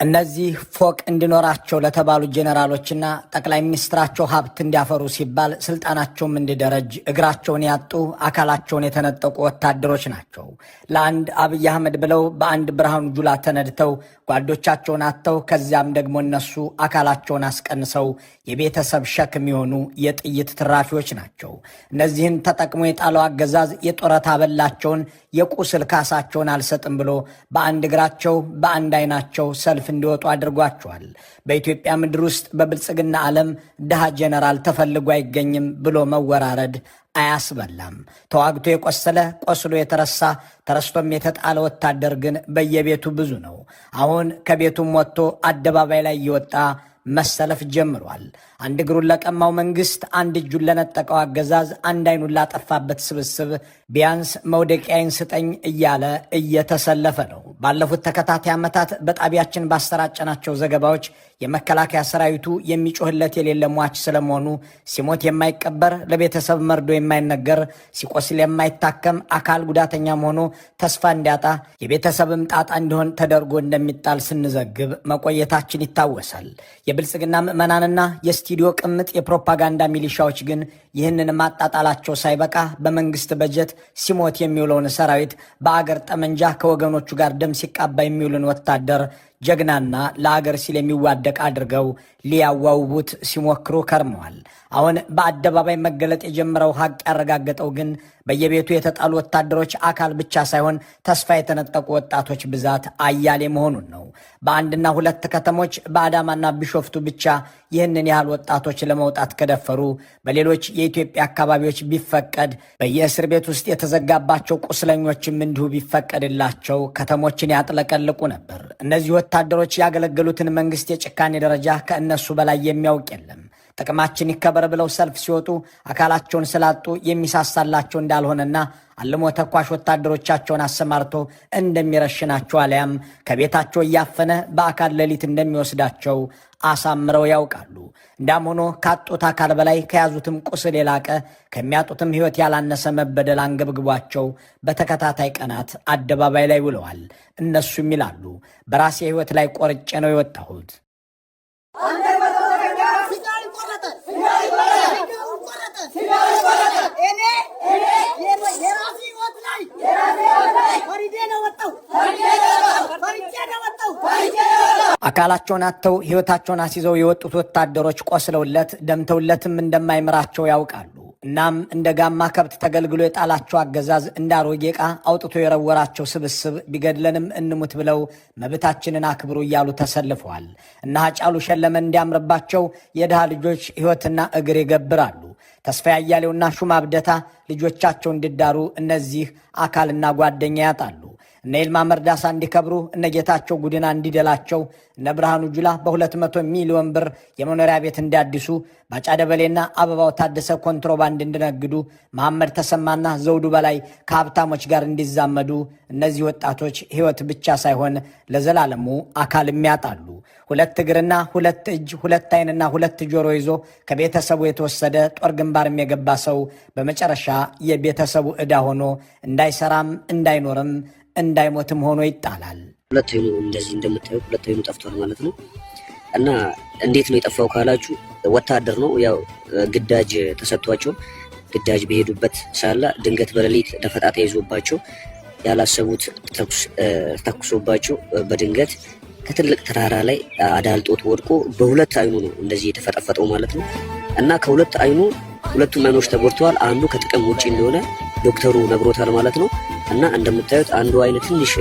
እነዚህ ፎቅ እንዲኖራቸው ለተባሉ ጄኔራሎችና ጠቅላይ ሚኒስትራቸው ሀብት እንዲያፈሩ ሲባል ስልጣናቸውም እንዲደረጅ እግራቸውን ያጡ አካላቸውን የተነጠቁ ወታደሮች ናቸው። ለአንድ አብይ አህመድ ብለው በአንድ ብርሃኑ ጁላ ተነድተው ጓዶቻቸውን አጥተው ከዚያም ደግሞ እነሱ አካላቸውን አስቀንሰው የቤተሰብ ሸክም የሆኑ የጥይት ትራፊዎች ናቸው። እነዚህን ተጠቅሞ የጣለው አገዛዝ የጡረታ አበላቸውን የቁስል ካሳቸውን አልሰጥም ብሎ በአንድ እግራቸው በአንድ አይናቸው ሰልፍ እንዲወጡ አድርጓቸዋል። በኢትዮጵያ ምድር ውስጥ በብልጽግና ዓለም ድሃ ጄኔራል ተፈልጎ አይገኝም ብሎ መወራረድ አያስበላም። ተዋግቶ የቆሰለ ቆስሎ የተረሳ ተረስቶም የተጣለ ወታደር ግን በየቤቱ ብዙ ነው። አሁን ከቤቱም ወጥቶ አደባባይ ላይ እየወጣ መሰለፍ ጀምሯል። አንድ እግሩን ለቀማው መንግስት፣ አንድ እጁን ለነጠቀው አገዛዝ፣ አንድ አይኑን ላጠፋበት ስብስብ ቢያንስ መውደቂያዬን ስጠኝ እያለ እየተሰለፈ ነው። ባለፉት ተከታታይ ዓመታት በጣቢያችን ባሰራጨናቸው ዘገባዎች የመከላከያ ሰራዊቱ የሚጮህለት የሌለ ሟች ስለመሆኑ፣ ሲሞት የማይቀበር፣ ለቤተሰብ መርዶ የማይነገር፣ ሲቆስል የማይታከም፣ አካል ጉዳተኛም ሆኖ ተስፋ እንዲያጣ የቤተሰብም ጣጣ እንዲሆን ተደርጎ እንደሚጣል ስንዘግብ መቆየታችን ይታወሳል። የብልጽግና ምዕመናንና የስቱዲዮ ቅምጥ የፕሮፓጋንዳ ሚሊሻዎች ግን ይህንን ማጣጣላቸው ሳይበቃ በመንግስት በጀት ሲሞት የሚውለውን ሰራዊት፣ በአገር ጠመንጃ ከወገኖቹ ጋር ደም ሲቃባ የሚውልን ወታደር ጀግናና ለአገር ሲል የሚዋደቅ አድርገው ሊያዋውቡት ሲሞክሩ ከርመዋል። አሁን በአደባባይ መገለጥ የጀመረው ሀቅ ያረጋገጠው ግን በየቤቱ የተጣሉ ወታደሮች አካል ብቻ ሳይሆን ተስፋ የተነጠቁ ወጣቶች ብዛት አያሌ መሆኑን ነው። በአንድና ሁለት ከተሞች በአዳማና ቢሾፍቱ ብቻ ይህንን ያህል ወጣቶች ለመውጣት ከደፈሩ በሌሎች የኢትዮጵያ አካባቢዎች ቢፈቀድ፣ በየእስር ቤት ውስጥ የተዘጋባቸው ቁስለኞችም እንዲሁ ቢፈቀድላቸው ከተሞችን ያጥለቀልቁ ነበር። እነዚህ ወታደሮች ያገለገሉትን መንግስት የጭካኔ ደረጃ ከእነሱ በላይ የሚያውቅ የለም። ጥቅማችን ይከበር ብለው ሰልፍ ሲወጡ አካላቸውን ስላጡ የሚሳሳላቸው እንዳልሆነና አልሞ ተኳሽ ወታደሮቻቸውን አሰማርቶ እንደሚረሽናቸው አሊያም ከቤታቸው እያፈነ በአካል ሌሊት እንደሚወስዳቸው አሳምረው ያውቃሉ። እንዳም ሆኖ ካጡት አካል በላይ ከያዙትም ቁስል የላቀ ከሚያጡትም ሕይወት ያላነሰ መበደል አንገብግቧቸው በተከታታይ ቀናት አደባባይ ላይ ውለዋል። እነሱም ይላሉ፣ በራሴ ሕይወት ላይ ቆርጬ ነው የወጣሁት። አካላቸውን አጥተው ሕይወታቸውን አስይዘው የወጡት ወታደሮች ቆስለውለት ደምተውለትም እንደማይምራቸው ያውቃሉ። እናም እንደ ጋማ ከብት ተገልግሎ የጣላቸው አገዛዝ እንደ አሮጌ ዕቃ አውጥቶ የረወራቸው ስብስብ ቢገድለንም እንሙት ብለው መብታችንን አክብሩ እያሉ ተሰልፈዋል። እነ ሃጫሉ ሸለመ እንዲያምርባቸው የድሃ ልጆች ሕይወትና እግር ይገብራሉ። ተስፋ ያያሌውና ሹማ አብደታ ልጆቻቸው እንዲዳሩ እነዚህ አካልና ጓደኛ ያጣሉ። እነ ይልማ መርዳሳ እንዲከብሩ፣ እነ ጌታቸው ጉዲና እንዲደላቸው፣ እነ ብርሃኑ ጁላ በ200 ሚሊዮን ብር የመኖሪያ ቤት እንዲያድሱ፣ ባጫ ደበሌና አበባው ታደሰ ኮንትሮባንድ እንዲነግዱ፣ መሐመድ ተሰማና ዘውዱ በላይ ከሀብታሞች ጋር እንዲዛመዱ እነዚህ ወጣቶች ሕይወት ብቻ ሳይሆን ለዘላለሙ አካልም ያጣሉ። ሁለት እግርና ሁለት እጅ፣ ሁለት ዓይንና ሁለት ጆሮ ይዞ ከቤተሰቡ የተወሰደ ጦር ግንባርም የገባ ሰው በመጨረሻ የቤተሰቡ ዕዳ ሆኖ እንዳይሰራም እንዳይኖርም እንዳይሞትም ሆኖ ይጣላል። ሁለት አይኑ እንደዚህ እንደምታዩት ሁለት አይኑ ጠፍቷል ማለት ነው። እና እንዴት ነው የጠፋው ካላችሁ ወታደር ነው። ያው ግዳጅ ተሰጥቷቸው ግዳጅ በሄዱበት ሳለ ድንገት በሌሊት ደፈጣ ተይዞባቸው ያላሰቡት ተኩስ ተኩሶባቸው በድንገት ከትልቅ ተራራ ላይ አዳልጦት ወድቆ በሁለት አይኑ ነው እንደዚህ የተፈጠፈጠው ማለት ነው። እና ከሁለት አይኑ ሁለቱም አይኖች ተጎድተዋል። አንዱ ከጥቅም ውጪ እንደሆነ ዶክተሩ ነግሮታል ማለት ነው። እና እንደምታዩት አንዱ አይን ትንሽ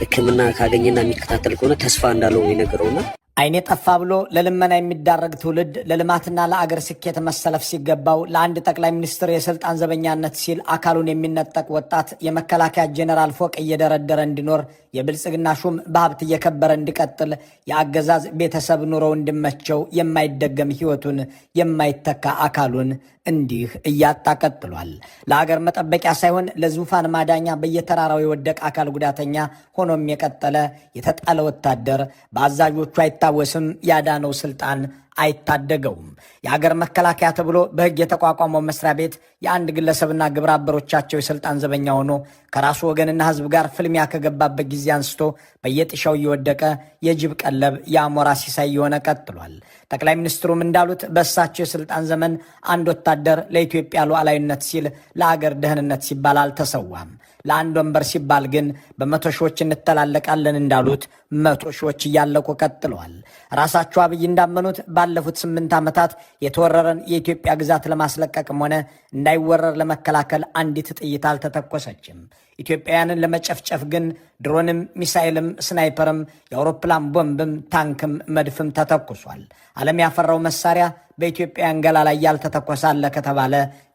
ሕክምና ካገኘና የሚከታተል ከሆነ ተስፋ እንዳለው የነገረውና አይኔ ጠፋ ብሎ ለልመና የሚዳረግ ትውልድ ለልማትና ለአገር ስኬት መሰለፍ ሲገባው ለአንድ ጠቅላይ ሚኒስትር የስልጣን ዘበኛነት ሲል አካሉን የሚነጠቅ ወጣት የመከላከያ ጄኔራል ፎቅ እየደረደረ እንዲኖር፣ የብልጽግና ሹም በሀብት እየከበረ እንዲቀጥል፣ የአገዛዝ ቤተሰብ ኑሮው እንዲመቸው የማይደገም ሕይወቱን የማይተካ አካሉን እንዲህ እያጣ ቀጥሏል። ለአገር መጠበቂያ ሳይሆን ለዙፋን ማዳኛ በየተራራው የወደቀ አካል ጉዳተኛ ሆኖም የቀጠለ የተጣለ ወታደር በአዛዦቹ አይታወስም፣ ያዳነው ስልጣን አይታደገውም። የአገር መከላከያ ተብሎ በሕግ የተቋቋመው መስሪያ ቤት የአንድ ግለሰብና ግብረ አበሮቻቸው የስልጣን ዘበኛ ሆኖ ከራሱ ወገንና ሕዝብ ጋር ፍልሚያ ከገባበት ጊዜ አንስቶ በየጥሻው እየወደቀ የጅብ ቀለብ የአሞራ ሲሳይ የሆነ ቀጥሏል። ጠቅላይ ሚኒስትሩም እንዳሉት በእሳቸው የስልጣን ዘመን አንድ ወታደር ለኢትዮጵያ ሉዓላዊነት ሲል ለአገር ደህንነት ሲባል አልተሰዋም። ለአንድ ወንበር ሲባል ግን በመቶ ሺዎች እንተላለቃለን እንዳሉት መቶ ሺዎች እያለቁ ቀጥለዋል። ራሳቸው አብይ እንዳመኑት ባለፉት 8 ዓመታት የተወረረን የኢትዮጵያ ግዛት ለማስለቀቅም ሆነ እንዳይወረር ለመከላከል አንዲት ጥይት አልተተኮሰችም። ኢትዮጵያውያንን ለመጨፍጨፍ ግን ድሮንም፣ ሚሳኤልም፣ ስናይፐርም፣ የአውሮፕላን ቦምብም፣ ታንክም፣ መድፍም ተተኩሷል። ዓለም ያፈራው መሳሪያ በኢትዮጵያውያን ገላ ላይ ያልተተኮሰ አለ ከተባለ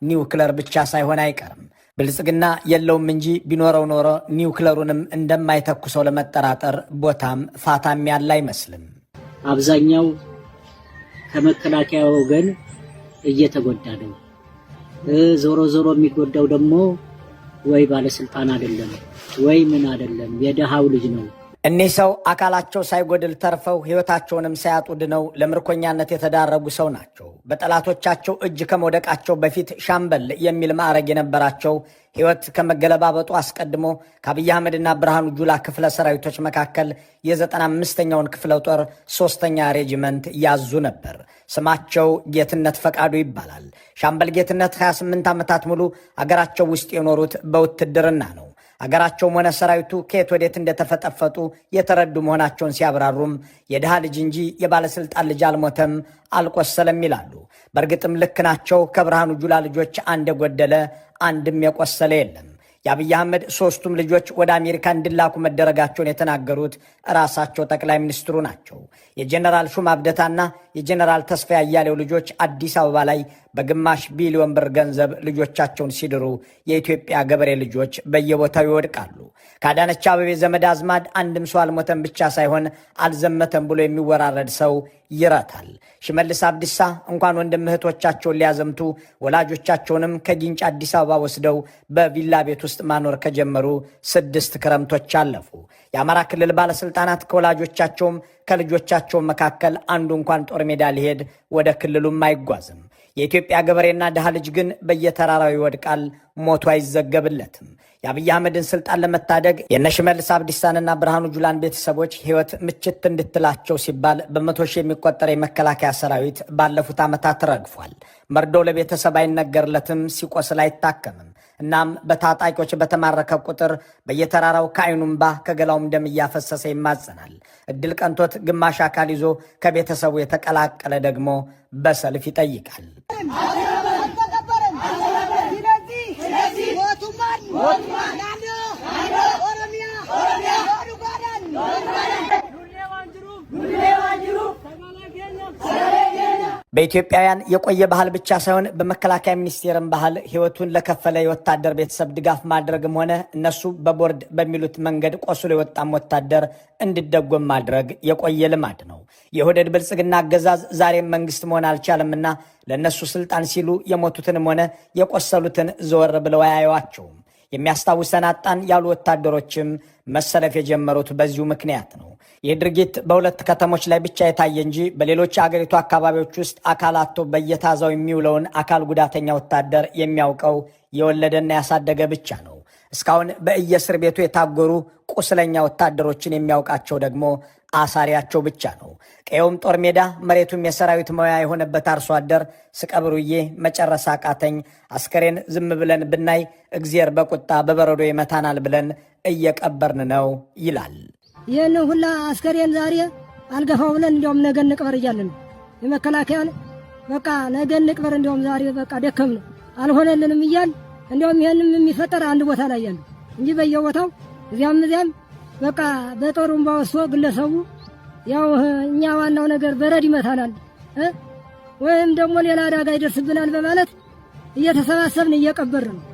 ኒውክለር ብቻ ሳይሆን አይቀርም። ብልጽግና የለውም እንጂ ቢኖረው ኖሮ ኒውክለሩንም እንደማይተኩሰው ለመጠራጠር ቦታም ፋታም ያለ አይመስልም። አብዛኛው ከመከላከያ ወገን እየተጎዳ ነው። ዞሮ ዞሮ የሚጎዳው ደግሞ ወይ ባለስልጣን አይደለም ወይ ምን አይደለም፣ የደሃው ልጅ ነው። እኒህ ሰው አካላቸው ሳይጎድል ተርፈው ሕይወታቸውንም ሳያጡ ድነው ለምርኮኛነት የተዳረጉ ሰው ናቸው። በጠላቶቻቸው እጅ ከመውደቃቸው በፊት ሻምበል የሚል ማዕረግ የነበራቸው ሕይወት ከመገለባበጡ አስቀድሞ ከአብይ አህመድና ብርሃኑ ጁላ ክፍለ ሰራዊቶች መካከል የ95ኛውን ክፍለ ጦር 3ኛ ሬጂመንት ያዙ ነበር። ስማቸው ጌትነት ፈቃዱ ይባላል። ሻምበል ጌትነት 28 ዓመታት ሙሉ አገራቸው ውስጥ የኖሩት በውትድርና ነው። አገራቸውም ሆነ ሰራዊቱ ከየት ወዴት እንደተፈጠፈጡ የተረዱ መሆናቸውን ሲያብራሩም የድሃ ልጅ እንጂ የባለስልጣን ልጅ አልሞተም አልቆሰለም ይላሉ። በእርግጥም ልክ ናቸው። ከብርሃኑ ጁላ ልጆች አንድ የጎደለ አንድም የቆሰለ የለም። የአብይ አህመድ 3ቱም ልጆች ወደ አሜሪካ እንዲላኩ መደረጋቸውን የተናገሩት ራሳቸው ጠቅላይ ሚኒስትሩ ናቸው። የጀነራል ሹማ አብደታና የጀነራል ተስፋዬ አያሌው ልጆች አዲስ አበባ ላይ በግማሽ ቢሊዮን ብር ገንዘብ ልጆቻቸውን ሲድሩ የኢትዮጵያ ገበሬ ልጆች በየቦታው ይወድቃሉ። ከአዳነች አቤቤ ዘመድ አዝማድ አንድም ሰው አልሞተም ብቻ ሳይሆን አልዘመተም ብሎ የሚወራረድ ሰው ይረታል። ሽመልስ አብዲሳ እንኳን ወንድም እህቶቻቸውን ሊያዘምቱ ወላጆቻቸውንም ከጊንጪ አዲስ አበባ ወስደው በቪላ ቤት ውስጥ ማኖር ከጀመሩ 6 ክረምቶች አለፉ። የአማራ ክልል ባለስልጣናት ከወላጆቻቸውም ከልጆቻቸውም መካከል አንዱ እንኳን ጦር ሜዳ ሊሄድ ወደ ክልሉም አይጓዝም። የኢትዮጵያ ገበሬና ድሃ ልጅ ግን በየተራራው ይወድቃል፣ ሞቱ አይዘገብለትም። የአብይ አህመድን ስልጣን ለመታደግ የነሽመልስ አብዲሳንና ብርሃኑ ጁላን ቤተሰቦች ሕይወት ምችት እንድትላቸው ሲባል በመቶ ሺህ የሚቆጠር የመከላከያ ሰራዊት ባለፉት ዓመታት ረግፏል። መርዶ ለቤተሰብ አይነገርለትም፣ ሲቆስል አይታከምም። እናም በታጣቂዎች በተማረከ ቁጥር በየተራራው ከዓይኑ እምባ ከገላውም ደም እያፈሰሰ ይማጸናል። እድል ቀንቶት ግማሽ አካል ይዞ ከቤተሰቡ የተቀላቀለ ደግሞ በሰልፍ ይጠይቃል። በኢትዮጵያውያን የቆየ ባህል ብቻ ሳይሆን በመከላከያ ሚኒስቴርም ባህል ሕይወቱን ለከፈለ የወታደር ቤተሰብ ድጋፍ ማድረግም ሆነ እነሱ በቦርድ በሚሉት መንገድ ቆስሎ የወጣም ወታደር እንዲደጎም ማድረግ የቆየ ልማድ ነው። የኦህዴድ ብልጽግና አገዛዝ ዛሬም መንግስት መሆን አልቻለምና ለእነሱ ስልጣን ሲሉ የሞቱትንም ሆነ የቆሰሉትን ዘወር ብለው አያዩዋቸውም። የሚያስታውሰን አጣን ያሉ ወታደሮችም መሰለፍ የጀመሩት በዚሁ ምክንያት ነው። ይህ ድርጊት በሁለት ከተሞች ላይ ብቻ የታየ እንጂ በሌሎች የአገሪቱ አካባቢዎች ውስጥ አካል አጥቶ በየታዛው የሚውለውን አካል ጉዳተኛ ወታደር የሚያውቀው የወለደና ያሳደገ ብቻ ነው። እስካሁን በየእስር ቤቱ የታጎሩ ቁስለኛ ወታደሮችን የሚያውቃቸው ደግሞ አሳሪያቸው ብቻ ነው። ቀየውም ጦር ሜዳ መሬቱም የሰራዊት መያ የሆነበት አርሶ አደር ስቀብሩዬ መጨረስ አቃተኝ፣ አስከሬን ዝም ብለን ብናይ እግዜር በቁጣ በበረዶ ይመታናል ብለን እየቀበርን ነው ይላል። ይህን ሁላ አስከሬን ዛሬ አልገፋው ብለን እንዲያውም ነገ እንቅበር እያለን የመከላከያን በቃ ነገ እንቅበር እንዲያውም ዛሬ በቃ ደከም ነው አልሆነልንም እያል እንዲያውም ይህንም የሚፈጠር አንድ ቦታ ላይ ያለ እንጂ በየቦታው እዚያም እዚያም በቃ በጦሩም ባወሶ ግለሰቡ ያው እኛ ዋናው ነገር በረድ ይመታናል ወይም ደግሞ ሌላ አደጋ ይደርስብናል በማለት እየተሰባሰብን እየቀበርን ነው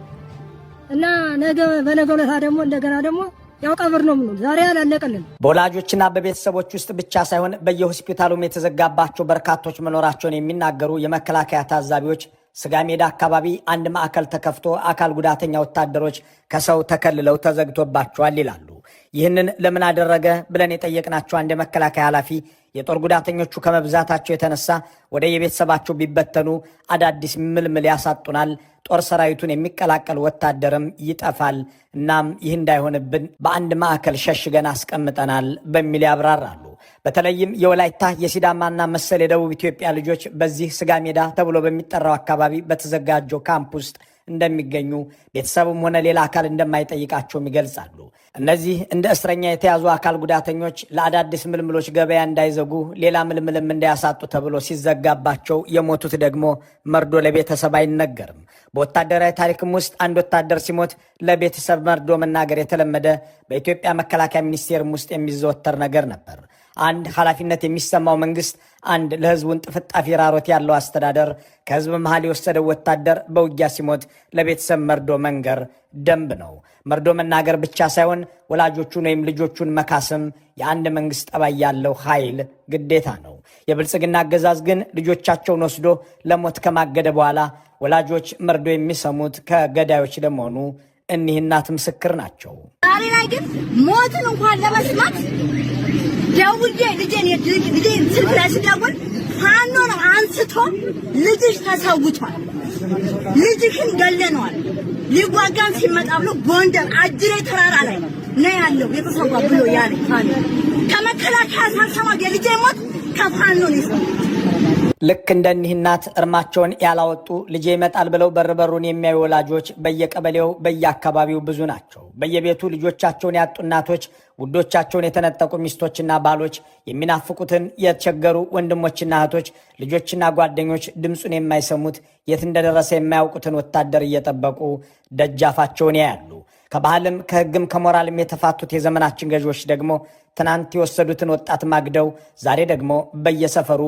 እና ነገ በነገው ዕለት ደግሞ እንደገና ደግሞ ያው ቀብር ነው ምኑ ዛሬ አላለቀልን። በወላጆችና በቤተሰቦች ውስጥ ብቻ ሳይሆን በየሆስፒታሉም የተዘጋባቸው በርካቶች መኖራቸውን የሚናገሩ የመከላከያ ታዛቢዎች ስጋ ሜዳ አካባቢ አንድ ማዕከል ተከፍቶ አካል ጉዳተኛ ወታደሮች ከሰው ተከልለው ተዘግቶባቸዋል ይላሉ። ይህንን ለምን አደረገ ብለን የጠየቅናቸው አንድ የመከላከያ ኃላፊ የጦር ጉዳተኞቹ ከመብዛታቸው የተነሳ ወደ የቤተሰባቸው ቢበተኑ አዳዲስ ምልምል ያሳጡናል፣ ጦር ሰራዊቱን የሚቀላቀል ወታደርም ይጠፋል። እናም ይህ እንዳይሆንብን በአንድ ማዕከል ሸሽገን አስቀምጠናል በሚል ያብራራሉ። በተለይም የወላይታ፣ የሲዳማና መሰል የደቡብ ኢትዮጵያ ልጆች በዚህ ስጋ ሜዳ ተብሎ በሚጠራው አካባቢ በተዘጋጀው ካምፕ ውስጥ እንደሚገኙ፣ ቤተሰብም ሆነ ሌላ አካል እንደማይጠይቃቸውም ይገልጻሉ። እነዚህ እንደ እስረኛ የተያዙ አካል ጉዳተኞች ለአዳዲስ ምልምሎች ገበያ እንዳይዘጉ፣ ሌላ ምልምልም እንዳያሳጡ ተብሎ ሲዘጋባቸው የሞቱት ደግሞ መርዶ ለቤተሰብ አይነገርም። በወታደራዊ ታሪክም ውስጥ አንድ ወታደር ሲሞት ለቤተሰብ መርዶ መናገር የተለመደ፣ በኢትዮጵያ መከላከያ ሚኒስቴርም ውስጥ የሚዘወተር ነገር ነበር። አንድ ኃላፊነት የሚሰማው መንግስት፣ አንድ ለህዝቡን ጥፍጣፊ ራሮት ያለው አስተዳደር ከህዝብ መሃል የወሰደው ወታደር በውጊያ ሲሞት ለቤተሰብ መርዶ መንገር ደንብ ነው። መርዶ መናገር ብቻ ሳይሆን ወላጆቹን ወይም ልጆቹን መካስም የአንድ መንግስት ጠባይ ያለው ኃይል ግዴታ ነው። የብልጽግና አገዛዝ ግን ልጆቻቸውን ወስዶ ለሞት ከማገደ በኋላ ወላጆች መርዶ የሚሰሙት ከገዳዮች ለመሆኑ እኒህ እናት ምስክር ናቸው። ዛሬ ላይ ግን ሞትን እንኳን ለመስማት ደውዬ ልጄን ስልክ ላይ ስደውል ፋኖ ነው አንስቶ ልጅሽ ተሰውቷል፣ ልጅሽን ገለነዋል፣ ሊዋጋን ሲመጣ ብሎ ጎንደር አጅሬ ተራራ ላይ ነው ያለው የተሰዋ ብሎ ያለ ፋኖ። ከመከላከያ ሳልሰማ የልጄ ሞት ከፋኖ ነው የሰማሁት። ልክ እንደ እኒህ እናት እርማቸውን ያላወጡ፣ ልጄ ይመጣል ብለው በር በሩን የሚያዩ ወላጆች በየቀበሌው በየአካባቢው ብዙ ናቸው። በየቤቱ ልጆቻቸውን ያጡ እናቶች፣ ውዶቻቸውን የተነጠቁ ሚስቶችና ባሎች፣ የሚናፍቁትን የተቸገሩ ወንድሞችና እህቶች፣ ልጆችና ጓደኞች ድምፁን የማይሰሙት፣ የት እንደደረሰ የማያውቁትን ወታደር እየጠበቁ ደጃፋቸውን ያያሉ። ከባህልም ከሕግም ከሞራልም የተፋቱት የዘመናችን ገዢዎች ደግሞ ትናንት የወሰዱትን ወጣት ማግደው ዛሬ ደግሞ በየሰፈሩ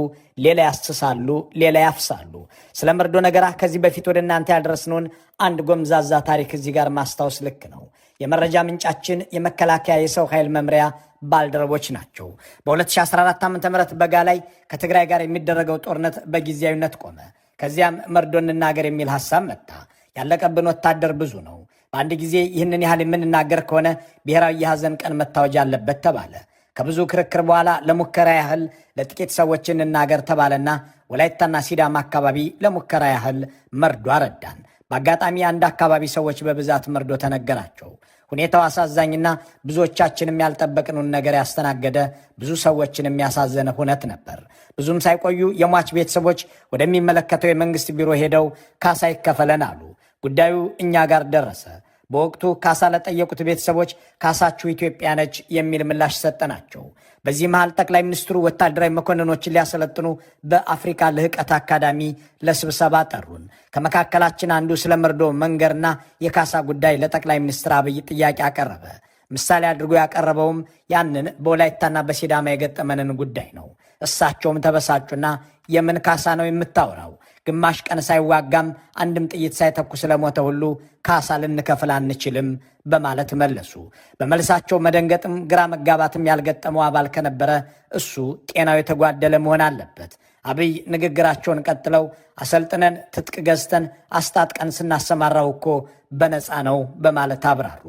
ሌላ ያስሳሉ፣ ሌላ ያፍሳሉ። ስለ መርዶ ነገራ ከዚህ በፊት ወደ እናንተ ያደረስነውን አንድ ጎምዛዛ ታሪክ እዚህ ጋር ማስታወስ ልክ ነው። የመረጃ ምንጫችን የመከላከያ የሰው ኃይል መምሪያ ባልደረቦች ናቸው። በ2014 ዓ.ም በጋ ላይ ከትግራይ ጋር የሚደረገው ጦርነት በጊዜያዊነት ቆመ። ከዚያም መርዶ እንናገር የሚል ሐሳብ መጣ። ያለቀብን ወታደር ብዙ ነው። በአንድ ጊዜ ይህንን ያህል የምንናገር ከሆነ ብሔራዊ የሐዘን ቀን መታወጅ አለበት ተባለ። ከብዙ ክርክር በኋላ ለሙከራ ያህል ለጥቂት ሰዎች እንናገር ተባለና ወላይታና ሲዳማ አካባቢ ለሙከራ ያህል መርዶ አረዳን። በአጋጣሚ አንድ አካባቢ ሰዎች በብዛት መርዶ ተነገራቸው። ሁኔታው አሳዛኝና ብዙዎቻችንም ያልጠበቅነውን ነገር ያስተናገደ፣ ብዙ ሰዎችንም ያሳዘነ ሁነት ነበር። ብዙም ሳይቆዩ የሟች ቤተሰቦች ወደሚመለከተው የመንግስት ቢሮ ሄደው ካሳ ይከፈለን አሉ። ጉዳዩ እኛ ጋር ደረሰ። በወቅቱ ካሳ ለጠየቁት ቤተሰቦች ካሳችሁ ኢትዮጵያ ነች የሚል ምላሽ ሰጠናቸው። በዚህ መሃል ጠቅላይ ሚኒስትሩ ወታደራዊ መኮንኖችን ሊያሰለጥኑ በአፍሪካ ልህቀት አካዳሚ ለስብሰባ ጠሩን። ከመካከላችን አንዱ ስለ መርዶ መንገርና የካሳ ጉዳይ ለጠቅላይ ሚኒስትር አብይ ጥያቄ አቀረበ። ምሳሌ አድርጎ ያቀረበውም ያንን በወላይታና በሲዳማ የገጠመንን ጉዳይ ነው። እሳቸውም ተበሳጩና የምን ካሳ ነው የምታወራው? ግማሽ ቀን ሳይዋጋም አንድም ጥይት ሳይተኩስ ስለሞተ ሁሉ ካሳ ልንከፍል አንችልም በማለት መለሱ። በመልሳቸው መደንገጥም ግራ መጋባትም ያልገጠመው አባል ከነበረ እሱ ጤናው የተጓደለ መሆን አለበት። አብይ ንግግራቸውን ቀጥለው አሰልጥነን፣ ትጥቅ ገዝተን፣ አስታጥቀን ስናሰማራው እኮ በነፃ ነው በማለት አብራሩ።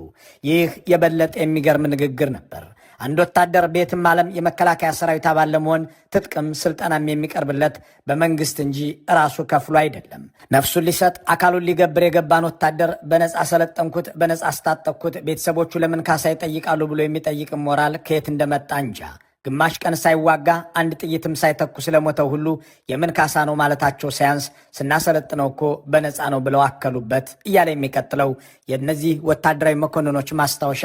ይህ የበለጠ የሚገርም ንግግር ነበር። አንድ ወታደር በየትም ዓለም የመከላከያ ሰራዊት አባል ለመሆን ትጥቅም ስልጠናም የሚቀርብለት በመንግስት እንጂ ራሱ ከፍሎ አይደለም። ነፍሱን ሊሰጥ አካሉን ሊገብር የገባን ወታደር በነፃ ሰለጠንኩት፣ በነፃ አስታጠቅኩት፣ ቤተሰቦቹ ለምን ካሳ ይጠይቃሉ ብሎ የሚጠይቅ ሞራል ከየት እንደመጣ እንጃ። ግማሽ ቀን ሳይዋጋ አንድ ጥይትም ሳይተኩስ ለሞተው ሁሉ የምን ካሳ ነው ማለታቸው ሳያንስ ስናሰለጥነው እኮ በነፃ ነው ብለው አከሉበት እያለ የሚቀጥለው የእነዚህ ወታደራዊ መኮንኖች ማስታወሻ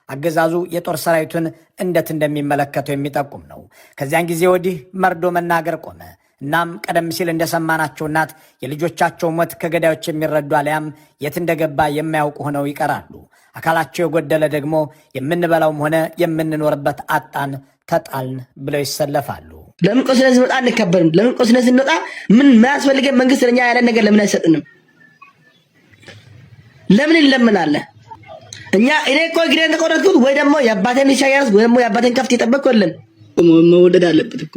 አገዛዙ የጦር ሰራዊቱን እንዴት እንደሚመለከተው የሚጠቁም ነው። ከዚያን ጊዜ ወዲህ መርዶ መናገር ቆመ። እናም ቀደም ሲል እንደሰማናቸው እናት የልጆቻቸው ሞት ከገዳዮች የሚረዱ አሊያም የት እንደገባ የማያውቁ ሆነው ይቀራሉ። አካላቸው የጎደለ ደግሞ የምንበላውም ሆነ የምንኖርበት አጣን፣ ተጣልን ብለው ይሰለፋሉ። ለምን ቆስለን ስንወጣ አንከበርም? ለምን ቆስለን ስንወጣ ምን ማያስፈልገን መንግስት ለኛ ያለን ነገር ለምን አይሰጥንም? ለምን እንለምናለን? እኛ እኔ እኮ እግሬን የተቆረጥኩት ወይ ደግሞ የአባቴን ሻያዝ ወይ ደግሞ የአባቴን ከፍት የጠበቅኩ የለም። መወደድ አለበት እኮ።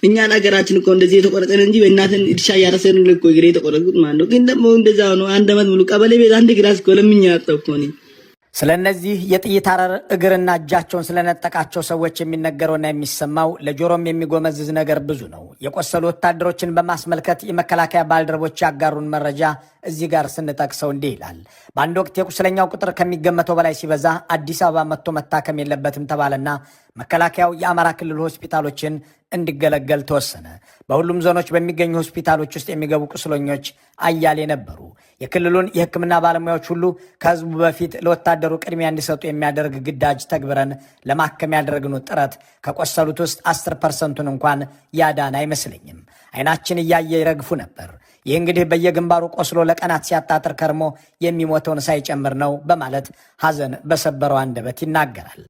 እኛን ሀገራችን እኮ እንደዚህ የተቆረጠን እንጂ በእናትን እርሻ እያረሰን እኮ እግሬ የተቆረጥኩት ማለት ነው። ግን ደግሞ እንደዛ ነው። አንድ አመት ሙሉ ቀበሌ ቤት አንድ class እኮ ለምኜ አጣሁ እኮ እኔ። ስለ እነዚህ የጥይት አረር እግርና እጃቸውን ስለነጠቃቸው ሰዎች የሚነገረውና የሚሰማው ለጆሮም የሚጎመዝዝ ነገር ብዙ ነው። የቆሰሉ ወታደሮችን በማስመልከት የመከላከያ ባልደረቦች ያጋሩን መረጃ እዚህ ጋር ስንጠቅሰው እንዲህ ይላል። በአንድ ወቅት የቁስለኛው ቁጥር ከሚገመተው በላይ ሲበዛ አዲስ አበባ መጥቶ መታከም የለበትም ተባለና መከላከያው የአማራ ክልል ሆስፒታሎችን እንዲገለገል ተወሰነ። በሁሉም ዞኖች በሚገኙ ሆስፒታሎች ውስጥ የሚገቡ ቁስለኞች አያሌ ነበሩ። የክልሉን የሕክምና ባለሙያዎች ሁሉ ከህዝቡ በፊት ለወታደሩ ቅድሚያ እንዲሰጡ የሚያደርግ ግዳጅ ተግብረን ለማከም ያደረግነው ጥረት ከቆሰሉት ውስጥ 10%ቱን እንኳን ያዳን አይመስለኝም። አይናችን እያየ ይረግፉ ነበር። ይህ እንግዲህ በየግንባሩ ቆስሎ ለቀናት ሲያጣጥር ከርሞ የሚሞተውን ሳይጨምር ነው በማለት ሐዘን በሰበረው አንደበት ይናገራል።